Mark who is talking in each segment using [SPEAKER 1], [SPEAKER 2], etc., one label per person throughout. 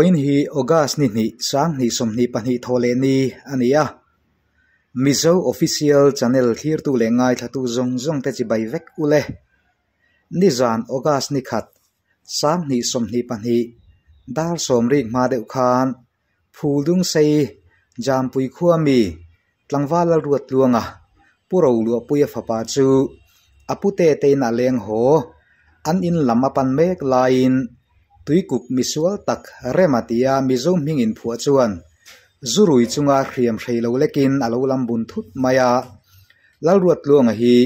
[SPEAKER 1] Vawiin hi August ni hnih 2022 Thawhlehni a ni a. Mizo Official Channel thlirtu leh ngaithlatu zawng zawng te chibai vek u le. Nizan August ni khat 2022 dar sawm rik hma deuh khan Phuldungsei Jampui khua mi tlangval Lalruattluanga Pu Roluahpuia fapa chu a pute tein a leng haw. An in lam a pan mek laiin Tuikuk misual tak Rema tia Mizo hming inphuah chuan zurui chunga hriam hrei lo lekin a lo lam bun thut mai a. Lalruattluanga hi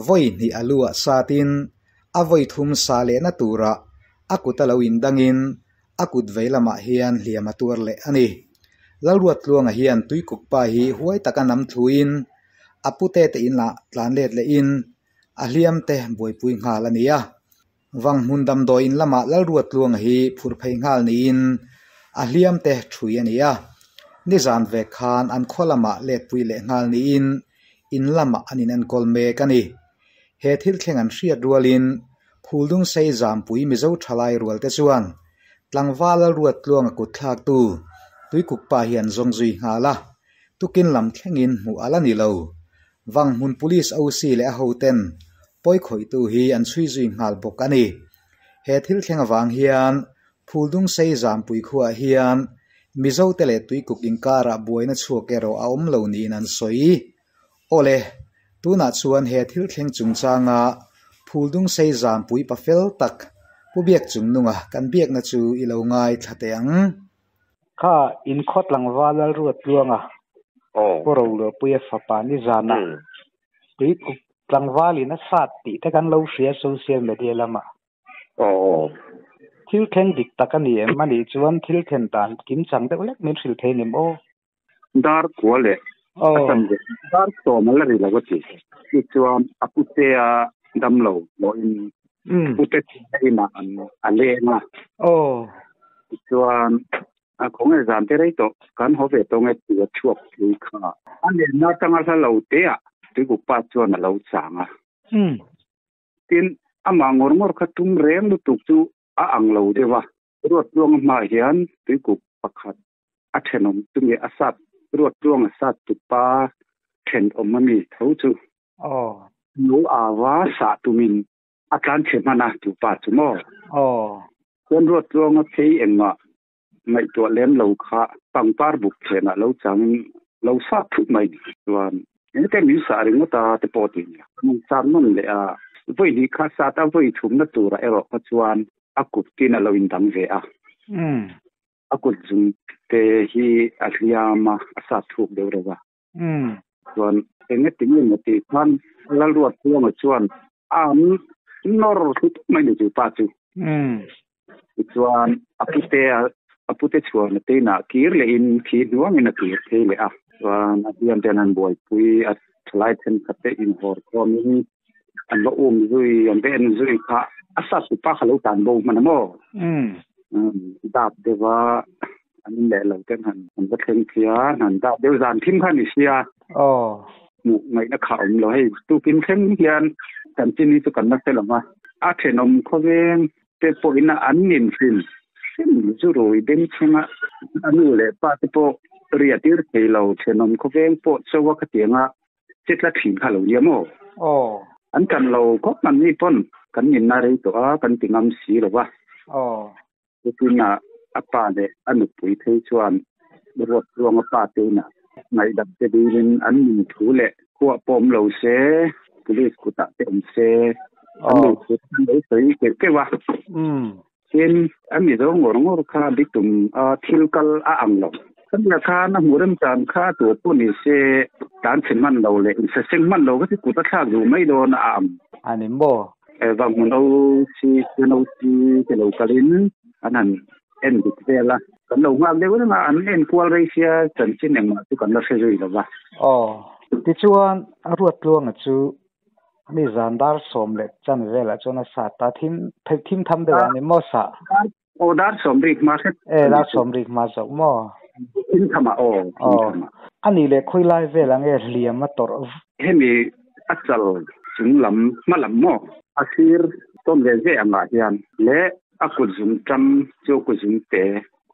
[SPEAKER 1] vawi hnih a lu ah satin a vawi thum sa lehna turah a kut a lo indangin a kut vei lamah hian hliam a tuar leh a ni. Lalruattluanga hian Tuikuk pa hi huai taka nam thluin a pute te inah tlan let lehin a hliam te buaipui nghal a ni a. Vanghmun damdawi in lamah Lalruattluanga hi phurh phei nghal niin a hliam te thui a ni a. Nizan vek khan an khaw lamah letpui leh nghal niin in lamah an inenkawl mek a ni. He thil thleng an hriat rualin Phuldungsei Zampui Mizo thalai rual te chuan tlangval Lalruattluanga kut thlaktu Tuikuk pa hi an zawng zui nghal a, tukin lam thlengin hmuh a la ni lo. Vanghmun Police OC leh a hoten pawi khawihtu hi an chhui zui nghal bawk a ni. He thil thleng avang hian Phuldungsei Zampui khuaah hian Mizote leh Tuikuk inkarah buaina chhuak erawh a awm lo niin an sawi. Awle, tunah chuan he thil thleng chungchanga Phuldungsei Zampui pa fel tak Pu Biakchungnunga kan biakna chu i lo ngaithla teh ang.
[SPEAKER 2] Kha inkhaw tlangval Lalruattluanga Pu Roluahpuia fapa nizanah Tuikuk tlangvalin a sat tih te kan lo hria social media lamah. Thil thleng dik tak a ni em? Anih chuan thil thlen dan kimchang deuh lek min hrilh thei ni maw?
[SPEAKER 3] Dar kua leh a chan ve dar sawm a la ri lo a ti. Tichuan a putea damlo hlawhin pute a inah an a leng a. Tichuan a khawnge zan te rei tawh kan haw ve tawng e ti a chhuak phei kha. A lenna atanga hla lo teah Tuikuk pa chuan a lo chang a. Tin, amah ngawr ngawr kha tum reng lutuk chu a ang lo deuh a. Ruattluanga hmaah hian Tuikuk pakhat a thenawm chu nge a sat Ruattluanga sat tupa thenawm a mi tho chu lo ava sah tumin a tlan chhe hman a tupa chu maw? Chuan Ruattluanga phei engmah ngaihtuah lem lo kha pangpar buk thlenah lo changin lo sat thut mai ni. Chuan engte min sah ringawt a te pawh ti nia. Min sat nawn leh a, vawi hnih kha sat a vawi thumna turah erawh kha chuan a kut tin a lo indang ve a. A kut zum te hi a hliam a, a sat thuk deuh reuh a. Chuan eng nge ti nge maw tih khan Lalruatpuanga chuan a an nawr thlu tawp mai ni chu pa chu. Tichuan a pute a pute chhuan a teinah kir lehin khi hnuangin a kir phei leh a. Chuan a hliam ten an buaipui a thalai thenkhat te inhawr khawmin an va um zui an va en zui kha a sat tu pa kha lo tan bo hman a maw? Dap deuh a an in leh lo ten han an va thleng phei a han dap deuh zan thim kha ni sia. Hmuh ngaihna kha awm lo hei tukin thleng hian chanchin hi chu kan la hre lo va a thenawm khawveng te pawhin an nin hrim hrim zu rui beng chhunga a nu leh pa te pawh riah tir thei lo thenawm khawveng pawh chaw a khatianga che tla thin kha lo nia maw?
[SPEAKER 2] Aw.
[SPEAKER 3] An kan lo khawp man ni pawn kan ninna rei tawh a kan ti ngam si lo va.
[SPEAKER 2] Aw.
[SPEAKER 3] Chutin a a pa leh a nupui phei chuan Ruattluanga pa te inah ngaihdam te dilin an nun thu leh khuah pawh awm lo se, police kutah te awm se an lo thu an lo sawi keuh keuh a. Tin, a Mizo ngawr ngawr kha bitum a thil kal a ang lo. Khawmia khan a hmuh remchan kha a tur pawh ni se tan chhe hman lo leh insaseng hman lo kha chu kut a thlak duh mai dawn a ang.
[SPEAKER 2] A ni maw?
[SPEAKER 3] Vang hmun OC, NOC te lo kalin an han en dik vel a. Kan lo nghak deuh reng a, an en kual rei sia chanchin engmah chu kan la hre zui lo va.
[SPEAKER 2] Aw, tichuan a Ruattluanga chu Mi zan dar sawm leh chan velah chuan a sat ta thim thim tham deuh a ni maw sah?
[SPEAKER 3] Aw dar sawm rik hma hret.
[SPEAKER 2] E dar sawm rik hma zawk maw?
[SPEAKER 3] Thim tham ah aw thim tham ah.
[SPEAKER 2] A nih leh khawi lai vel ang e hliam a tawrh.
[SPEAKER 3] Hemi a chal chung lam hma lam maw? A sir tawn ve ve ang ah hian leh a kut zung ṭam chu kut zung te.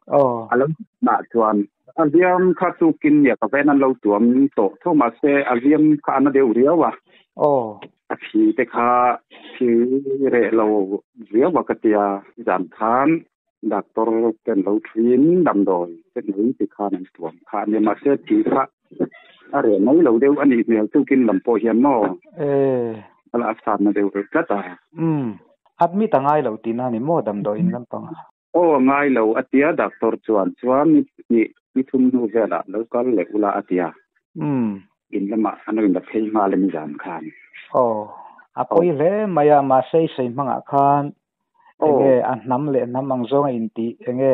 [SPEAKER 2] Oh.
[SPEAKER 3] Alo na chuan a hliam kha chu kin nia ka ven an lo tuam tawh tho mahse a hliam kha ana deuh riau a.
[SPEAKER 2] Oh.
[SPEAKER 3] A thi te kha thi reh lo riau a ka tia zan khan doctor ten lo thuin damdawi te nei ti khan an tuam kha ania mahse thi kha a reh mai lo deuh a nih hmel tukin lam pawh hian maw.
[SPEAKER 2] Eh.
[SPEAKER 3] Ala a sanna deuh reuh tlat a.
[SPEAKER 2] Um. Admit a ngai lo tihna a ni maw damdawi in lampang ah?
[SPEAKER 3] Aw a ngai lo a tia doctor chuan chuan ni hnih ni thum hnu velah lo kal leh ula a tia.
[SPEAKER 2] Um.
[SPEAKER 3] In lamah an rawn la phei nghal a ni zan khan.
[SPEAKER 2] Aw. A pawi hle mai a mahse i sawi hmangah khan enge a hnam leh hnam ang zawnga intih enge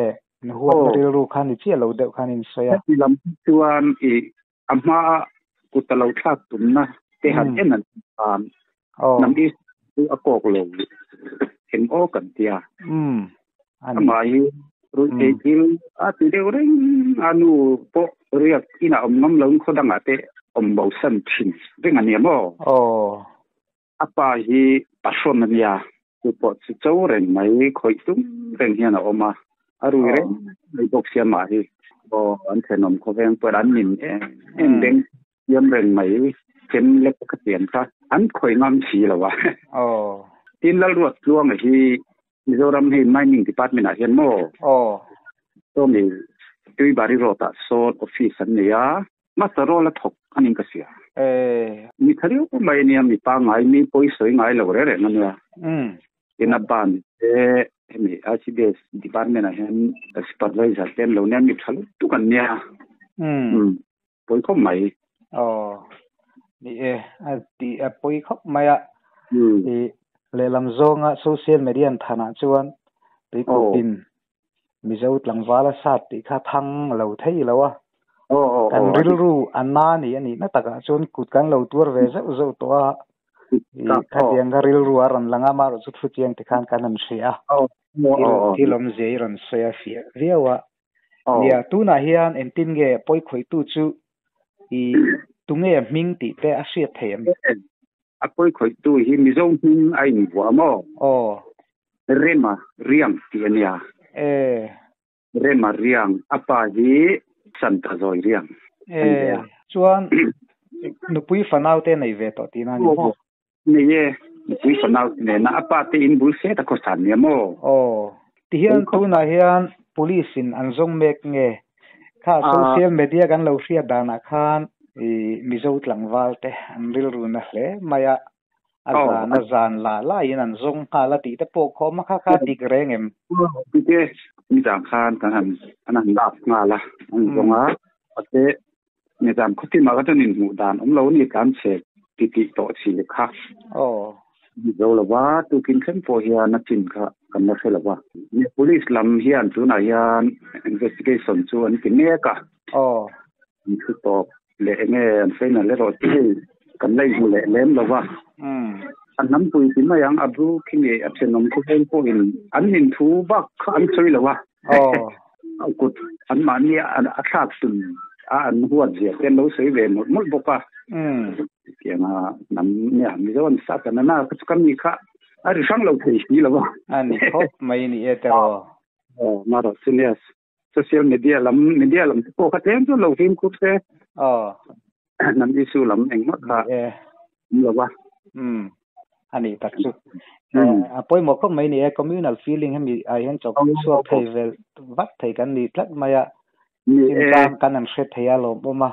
[SPEAKER 2] huatna rilru khan ni chiah lo deuh khan in sawi a.
[SPEAKER 3] Heti lam chuan i a hmaa kut a lo thlak tumna te han en an khan hnam i chu a kawk lo eng aw kan tia. Amah hi ruihtheih thil a ti deuh reng a nu pawh riak inah awm ngam loin khaw dangah te awm bosan thin reng a nia maw? A pa hi pahrawn a nia, chu pawh chu cho reng mai, khawih tum reng hian a awm a, a rui reng mai bawk sia mah hi. Aw, an thenawm khawveng pawh an nin em em beng siam reng mai, chem lek ka tiang kha an khawih ngam si lo a. Tin Lalruattluanga hi Mizoram hei Mining Department ah hian maw? Sawmi Tuibari Road ah sawn office an nei a. Hmasa rawl a thawk a ning ka sia. Mi tha riau mai a nia, mi pangngai, mi pawi sawi ngai lo reng reng a nia. Tin a ban te hemi ICDS department ah hian supervisor te an lo nia, mi tha lutuk an nia. Pawi khawp mai.
[SPEAKER 2] Aw, ni e, a tih a pawi khawp mai a. I lehlam zawnga social media an thanah chuan tuikhutin Mizo tlangval a sat tih kha thang lo thei lo a. Kan rilru a na ni a nihna takah chuan kut kan lo tuar ve zeuh zeuh tawh a. Khatiang kha rilru a rawn lang a, amaherawh chu thu chiang tikhan kan han hria a. Thil awmzia i rawn sawi a fiah viau a. Nia, tunah hian engtin nge pawikhawihtu chu i tunge hming tih te a hriat thei em?
[SPEAKER 3] A pawikhawihtu hi Mizo hming a invuah maw?
[SPEAKER 2] Aw.
[SPEAKER 3] Rema Riang tih a nia.
[SPEAKER 2] E.
[SPEAKER 3] Rema Riang, a pa hi Santa Zawi Riang a ni ve a.
[SPEAKER 2] E. Chuan nupui fanau te nei ve tawh tihna a ni maw?
[SPEAKER 3] Nei e, nupui fanau te nena a pa te in bul set a khawsa nia maw?
[SPEAKER 2] Aw. Tihian tunah hian police in an zawng mek nge? Kha social media kan lo hriat danah khan i Mizo tlangval te an rilru na hle mai a, A zan a zan la laiin an zawng nghal a tih te pawh khawm a kha kha dik reng em?
[SPEAKER 3] Dik e, nizan khan kan han an han lak nghal a, an zawng a, mahse nizan khawtin ah kha chuan inhmuh dan awm lo a ni tlan chhe ti tih tawh chi kha. Ni zo lo va, tukin thleng pawh hian a chin kha kan la hre lo va. Police lam hian tunah hian investigation chu an ti mek a. An thu tawp leh enge an final erawh chu hei kan la inhmu leh lem lo va. A hnampui ti mai ang, a bu khi nge a thenawm khawveng pawhin an nin thu bak kha an sawi lo a. A kut anmahni a thlak tum a an huat zia te an lo sawi ve mawlh mawlh bawk a. Chutianga hnam nia Mizo an sa ta nana kha chu ka mi kha a ri hrang lo thei si lo va.
[SPEAKER 2] A ni khawp mai ni e tiraw.
[SPEAKER 3] Aw, marawh chu nia Social media lam media lam te pawh kha tlem chu lo fimkhur se.
[SPEAKER 2] Aw.
[SPEAKER 3] Hnam issue lam engmah kha awm lo va.
[SPEAKER 2] Umm. A nih tak chu. A pawimawh khawp mai ni e, communal feeling hemi ah hian chawk chhuak thei vel vat thei kan ni tlat mai a. Chinchang kan an hre thei a lawmawm a.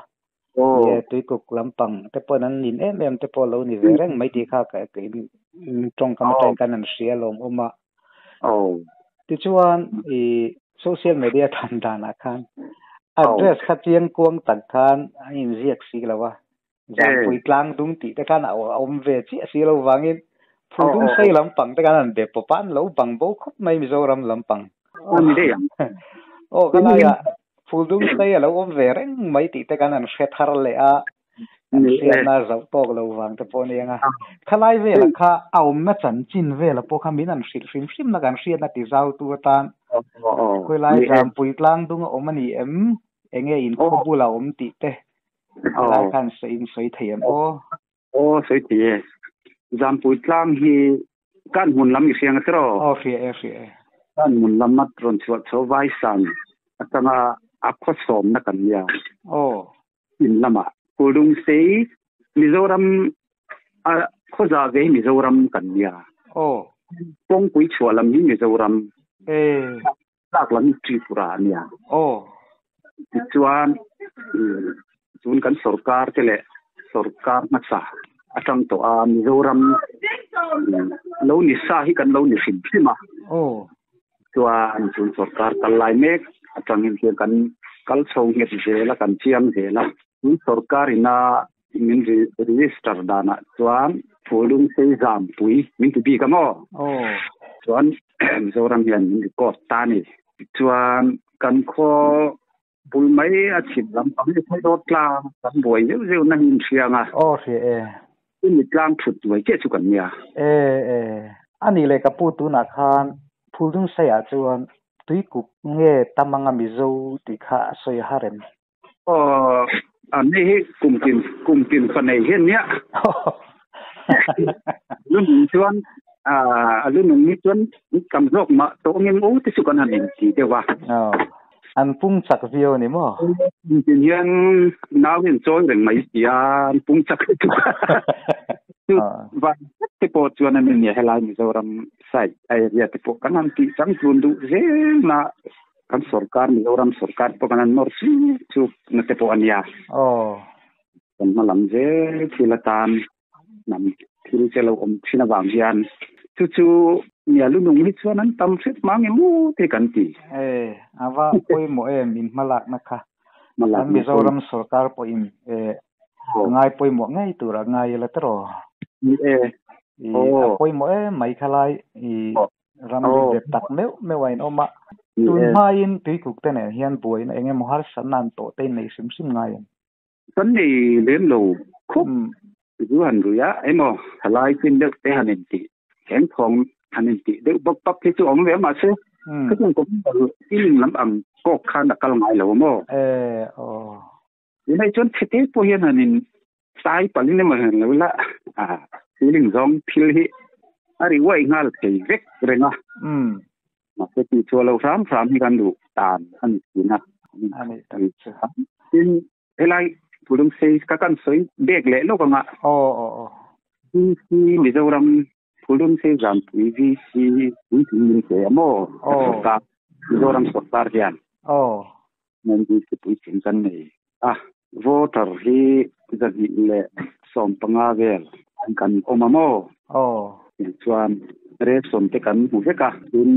[SPEAKER 2] Ni e, tuikuk lampang te pawhin an nin em em te pawh lo ni ve reng mai tih kha tawngkam atangin kan han hria lawmawm a. Tichuan i social media than danah khan address kha chiang kuang tak khan a inziak si lo a. Zangpui tlang dung tih te khan a awm ve chiah si lo vangin Phul dung sei lampang te khan an be pawp a, an lo bang bo khawp mai Mizoram lampang. Aw ka laiah Phuldung sei a lo awm ve reng mai tih te kan han hre thar leh a, kan hriatna zauh tawk lo vang te pawh a ni ang a. Khalai vela kha a awmna chanchin vela pawh kha min han hrilh hrim hrim na kan hriatna ti zau tu atan khawilai Zampui tlang dung a awm a ni em? Enge inkhaw bula awm tih te khalai khan in sawi thei em aw?
[SPEAKER 3] Aw sawi thei e. Zampui tlang hi kan hmun lam i hriang a tiraw?
[SPEAKER 2] Aw hria e hria e.
[SPEAKER 3] Kan hmun lam a rawn chhuah chho Vaisan. Atanga a khaw sawmna kan nia.
[SPEAKER 2] Oh.
[SPEAKER 3] In lama Phuldungsei Mizoram a khaw za ve hi Mizoram kan nia.
[SPEAKER 2] Oh.
[SPEAKER 3] Kawngpui chhuah lam hi Mizoram.
[SPEAKER 2] Eh.
[SPEAKER 3] Tlak lam hi Tripura a nia.
[SPEAKER 2] Oh.
[SPEAKER 3] Tichuan tun kan sorkar te leh sorkar hmasa atang tawh a Mizoram lo ni sa hi kan lo ni hrim hrim a.
[SPEAKER 2] Oh.
[SPEAKER 3] Chuan tun sorkar kal lai mek atangin hian kan kal chho nghet zel a, kan chiang zel a. Tun sorkar ina min register danah chuan Phuldungsei Zampui min ti bik a maw? Chuan Mizoram hian min record ta a ni. Tichuan kan khaw bul mai a chhip lampang hi Thaidawt tlang kan buai zeuh zeuh na hi inhriang a.
[SPEAKER 2] Aw hria e.
[SPEAKER 3] Chumi tlang thut duai chiah chu kan nia.
[SPEAKER 2] E e. A nih leh ka pu tunah khan Phuldungseiah chuan tuikuk nge tam anga Mizo tih kha a sawi a har em?
[SPEAKER 3] Aw, an ni hi kum tin kum tin fa nei hian nia. Lu nung chuan a lu nung hi chuan tam zawk mah tawh ngem u te chu kan han inti deuh a.
[SPEAKER 2] Aw, an pung chak viau a ni maw?
[SPEAKER 3] Kum tin hian nau hi an chawi reng mai si a, an pung chak lutuk a. Chu van te pawh chuan an nia helai Mizoram side area te pawh kan han tih changtlun duh zel na. Kan sorkar, Mizoram sorkar pawh kan han nawr chu chu na te pawh a nia.
[SPEAKER 2] Aw.
[SPEAKER 3] Kan hma lam zel thil atan hnam thil che lo awm thin avang hian chu chu nia lunung hi chuan an tam hret mang em u te kan ti.
[SPEAKER 2] E, a va pawimawh em in hmalakna kha. Kan Mizoram sorkar pawhin e ngai pawimawh ngei tur a ngai ila tiraw.
[SPEAKER 3] Ni e.
[SPEAKER 2] A pawimawh em mai khalai i Ram ri dep tak meuh meuh a inawm a, tun hmain tuikuk te nen hian buaina eng emaw harsatna an tawh te in nei hrim hrim ngai em?
[SPEAKER 3] Kan nei lem lo khup. Zu han rui a, emaw thalai chin deuh te han intih, eng thawng han intih deuh bawk bawk hi chu awm ve mahse khatiang kawng feeling lam ang kawk khan a kal ngai lo maw?
[SPEAKER 2] E aw.
[SPEAKER 3] Tunah chuan chhete pawh hian han in sai palh in emaw han lo la a feeling zawng thil hi a ri uaih nghal thei vek reng a. Mahse tih chhuah loh hram hram hi kan duh tan a ni thin a.
[SPEAKER 2] A ni tak chu.
[SPEAKER 3] Tin, helai Pulungsei ka kan sawi bek leh lawk anga.
[SPEAKER 2] Aw aw aw.
[SPEAKER 3] VC Mizoram Pulungsei Zampui VC puitling min pe a maw?
[SPEAKER 2] Aw.
[SPEAKER 3] Mizoram sorkar hian.
[SPEAKER 2] Aw.
[SPEAKER 3] NDC puitling kan nei a, voter hi 215 vel kan awm a maw?
[SPEAKER 2] Aw.
[SPEAKER 3] Chuan ration te kan hmu vek a, tin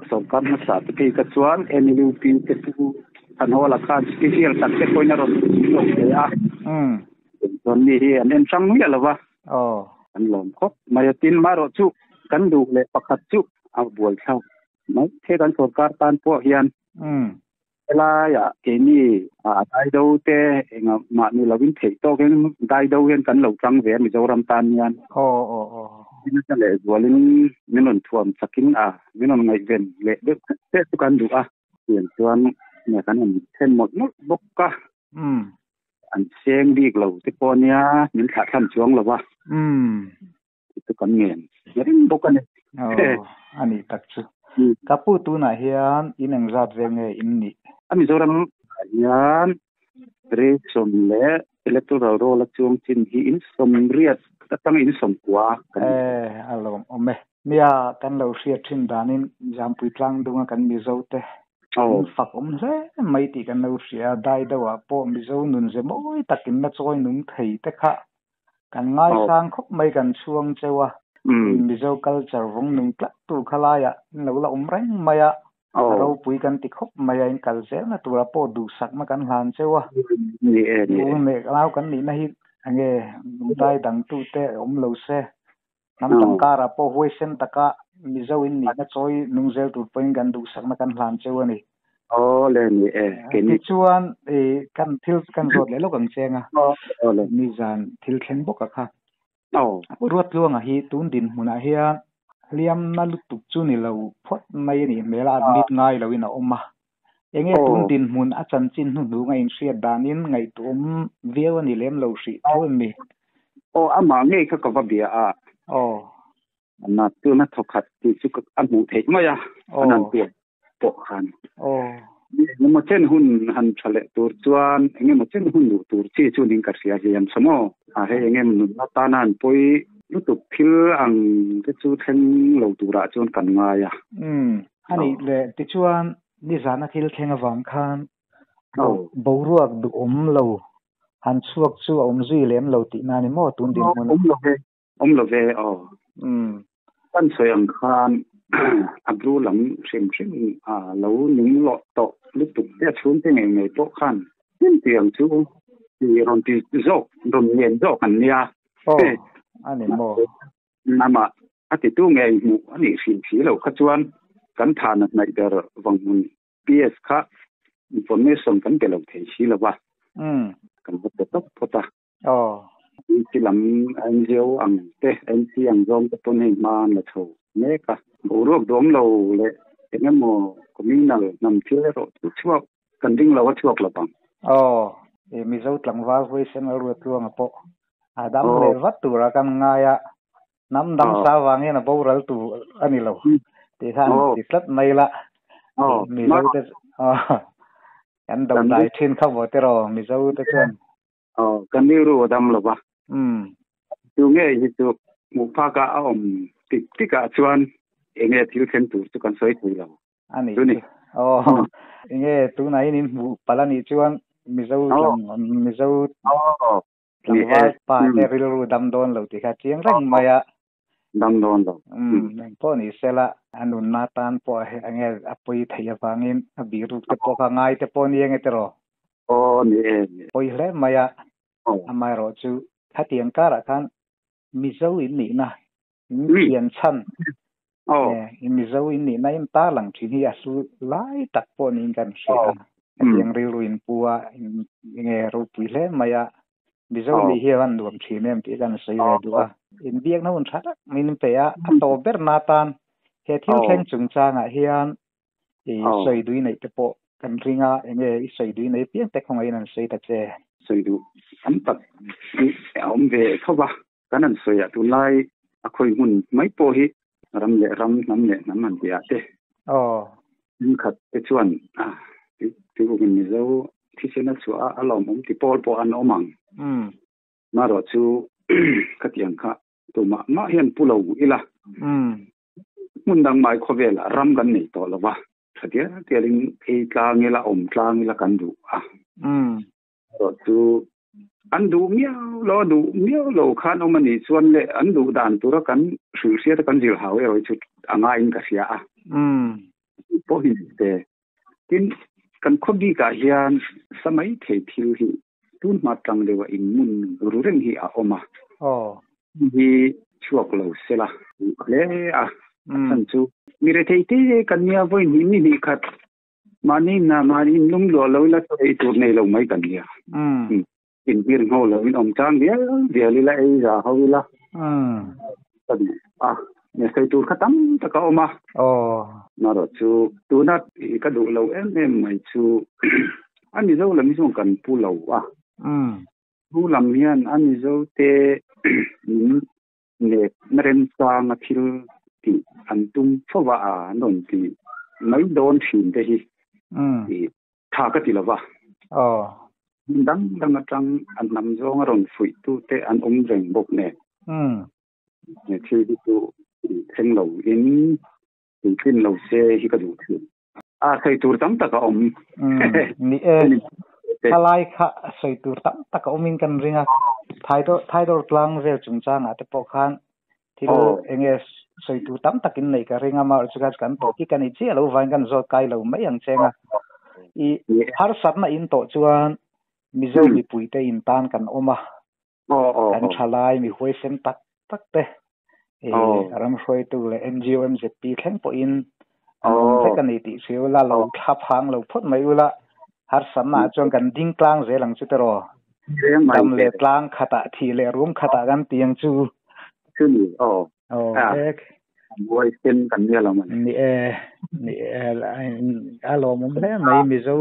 [SPEAKER 3] sorkar hmasa te phei kha chuan NLUP te chu Thanhawla khan special tak te pawhin a rawn lawk ve a. Chuan mi hi an en hrang miah lo va.
[SPEAKER 2] Aw.
[SPEAKER 3] Kan lawm khawp mai a, tin marawh chu kan duh leh pakhat chu a buaithlak mai the kan sorkar tan pawh hian. Helaiah keini a daido te engah mahni lovin theih tawkin daido hian kan lo tang ve a Mizoram tan hian.
[SPEAKER 2] Aw aw aw.
[SPEAKER 3] Nasa leh zualin min rawn thuam chakin a min rawn ngaihven leh deuh khat te chu kan duh a. Tiang chuan nia kan rawn then mawlh mawlh bawk a. An seng bik lo te pawh nia min thlahthlam chuang lo va. Chu kan ngen reng bawk a ni.
[SPEAKER 2] Aw, a nih tak chu. Ka pu tunah hian in engzat vel nge in nih?
[SPEAKER 3] A Mizoram ah hian ration leh electoral roll a chuang chin hi in sawmriat atang in sawmkua
[SPEAKER 2] kan ni. E, a lawmawm e. Nia, kan lo hriat thin danin Jampui Tlangdunga kan Mizo te in fak awm hle mai tih kan lo hria a, dai deuhah pawh Mizo nun ze mawi takin na chawi nung thei te kha Kan ngaisang khawp mai kan chhuang cheu a, Mizo culture vawng nung tlat tur kha laiah in lo la awm reng mai a, a ropui kan ti khawp mai a, in kal zelna tura pawh duhsakna kan hlan cheu a. Tun leh nau kan nihna hi enge dai dangtute awm lo se, hnam dang karah pawh huaisen taka Mizo in nihna chawi nung zel tur pawhin kan duhsakna kan hlan cheu a ni.
[SPEAKER 3] Aw le ni e
[SPEAKER 2] keini. Tichuan i kan thil kan zawt leh lawk ang cheng a.
[SPEAKER 3] Aw le.
[SPEAKER 2] Nizan thil thleng bawk a kha.
[SPEAKER 3] Aw.
[SPEAKER 2] Ruattluanga hi tun dinhmunah hian hliamna lutuk chu ni lo phawt mai a nih hmel a, admit ngai loin a awm a. Enge tun dinhmun a chanchin hnuhnung a inhriat danin ngaihtuahawm viau a ni lem lo hrih tho em mi?
[SPEAKER 3] Aw amah ngei kha ka va bia a.
[SPEAKER 2] Aw.
[SPEAKER 3] Na tuna thawkhat tih chu a hmuh theih mai a, an han pian pawh khan.
[SPEAKER 2] Aw.
[SPEAKER 3] Engemaw chen hun han tha leh tur chuan engemaw chen hun duh tur chi chu ning ka hria hian chamo a hei engem nun atana an pawi lutuk thil ang te chu thleng lo turah chuan kan ngai a.
[SPEAKER 2] Ani le tichuan nizana thil thleng awang khan boruak du awm lo han chhuak chu a awm zui lem lo tih na ni maw tun din hmun.
[SPEAKER 3] Awm lo ve aw. Kan sawi ang khan a bru lam hrim hrim a lo ning lo tawh lutuk te a chhung te ngei ngei pawh khan tin tiang chu ti rawn ti zawk rawn ngen zawk an nia.
[SPEAKER 2] Ani maw.
[SPEAKER 3] Nama a ti tu ngei hmuh ani hrim si lo kha chuan kan thana hnaih ber Vanghmun PS kha information kan pe lo thei si lo va. Kan va pe tawp phawt a. Ti lam NGO ang te NC ang zawng te pawn hei hma an la chho mek a. Boruak duam lo leh engemaw communal hnam thil erawh chu chhuak kan ring lo a chhuak lo bang.
[SPEAKER 2] Mizo tlangval huaisen a ruat tluanga pawh a dam leh vat tura kan ngai a. Nam dang sa wangin a boral tu ani lo. Ti khan ti tlat mai la. Mizo te kan do dai thin kha vo te ro Mizo te chuan.
[SPEAKER 3] Kan rilru a dam lo va. Chu nge hi chu hmuh phaka a awm tik tikah chuan enge thil thleng tur chu kan sawi thei lo.
[SPEAKER 2] Ani chu ni. Enge tunah hian in hmuh pal ani chuan Mizo Mizo tlangval pa te rilru dam dawn lo tih kha chiang reng mai a.
[SPEAKER 3] Dam dawn lo.
[SPEAKER 2] Engpawh ni sela a nunna tan pawh enge a pawi thei awangin a biruk te pawh kha ngai te pawh ni enge te ro.
[SPEAKER 3] Ni e.
[SPEAKER 2] Pawi hle mai a. Amaherawh chu khatiang karah khan Mizo in nihna in thian chhan Mizo in nihna in tarlang thin hi a hlu lai tak pawh niin kan hria a. Khatiang rilru in pu a enge ropui hle mai a. Mizo ni hi a van nuam thin em tih kan sawi ve duh a. Inbiakna hun tha tak min pe a, a to ber na tan he thil thleng chungchangah hian i sawi dui nei te pawh kan ringa enge i sawi dui nei piang te khawngaih in an sawi ta che.
[SPEAKER 3] Sawi duh tam tak hi a awm ve thova kan an sawi a tunlai a khawi hmun mai pawh hi ram leh ram hnam leh hnam an ti a te. Khat te chuan ti ukin Mizo thisena chhuah a lawm awm ti pawl pawh an awm ang. Marawh chu khatiang kha tumah mah hian pu lo ila. Hmun dang mai khawvelah ram kan nei tawh lova. Tha dial dialin ei tlang ila awm tlang ila kan duh a. Marawh chu an duh miau lo duh miau lo khan awm ani chuan le an duh dan tura kan hrilh hriat a kan zir hau erawh chu a ngaiin ka hria a. Pawh hi te. Tin kan khaw bikah hian samai thei thil hi tun hma tang deuha in mun ru reng hi a awm a. Hi chhuak lo sela hle a. Chan chu mi re thei te kan nia voi ni ni ni khat mani na mani in lung lo lo la ei tur nei lo mai kan nia. In hir ngho lo in awm chang vial vial ila ei za ho ila. A ne sei tur kha tam taka awm a. Maro chu tuna ka duh lo em em mai chu a Mizo lam hi chuan kan pu lo a. Pu lam hian a Mizo te min nek na rem chang a thil ti an tum fova a an rawn ti mai dawn thin te hi. Tha ka ti lova. Dang dang atang an hnam zawng a rawn fuih tu te an awm reng bawk nen. Ne thil hi chu thleng lo in tlin lo se hi ka duh thin. A sawi tur tam tak a awm.
[SPEAKER 2] Ni e. Thalai kha sawi tur tam tak a awmin kan ringa. Thaidor tlang vel chungchangah te pawh khan thil enge sawi tur tam takin nei ka ringa ma chu kan to ki kan i chi lo vain kan zawt kai lo mai ang chenga. I harsatna in to chuan Mizo mipui te in tan kan awm a. Kan thalai mi huaisen tak tak te. Ram hruaitu le NGO MZP thleng pawhin an awm vek ani tih hria ula lo thla phang lo phawt mai ula harsatna chuan kan ding tlang zel ang chu te ro. Dam le tlang khatah thi le rum khatah kan tiang chu.
[SPEAKER 3] Chu ni ek. Huaisen kan nia lo man.
[SPEAKER 2] Ni e ni e a lawm awm hle mai Mizo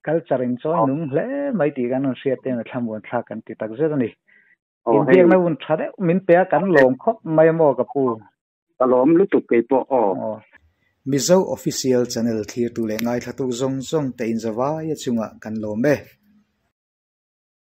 [SPEAKER 2] culture in chawi nung hle mai tih kan rawn hriat ten a thlamuan thlak kan ti tak zet ani. Inbiakna hun tha deuh min pe a kan lawm khawp mai maw ka pu.
[SPEAKER 3] Ka lawm lutuk kei pawh aw.
[SPEAKER 1] Mizo Official Channel thlirtu leh ngaithlatu zawng zawng te inzavaia chungah kan lawm e.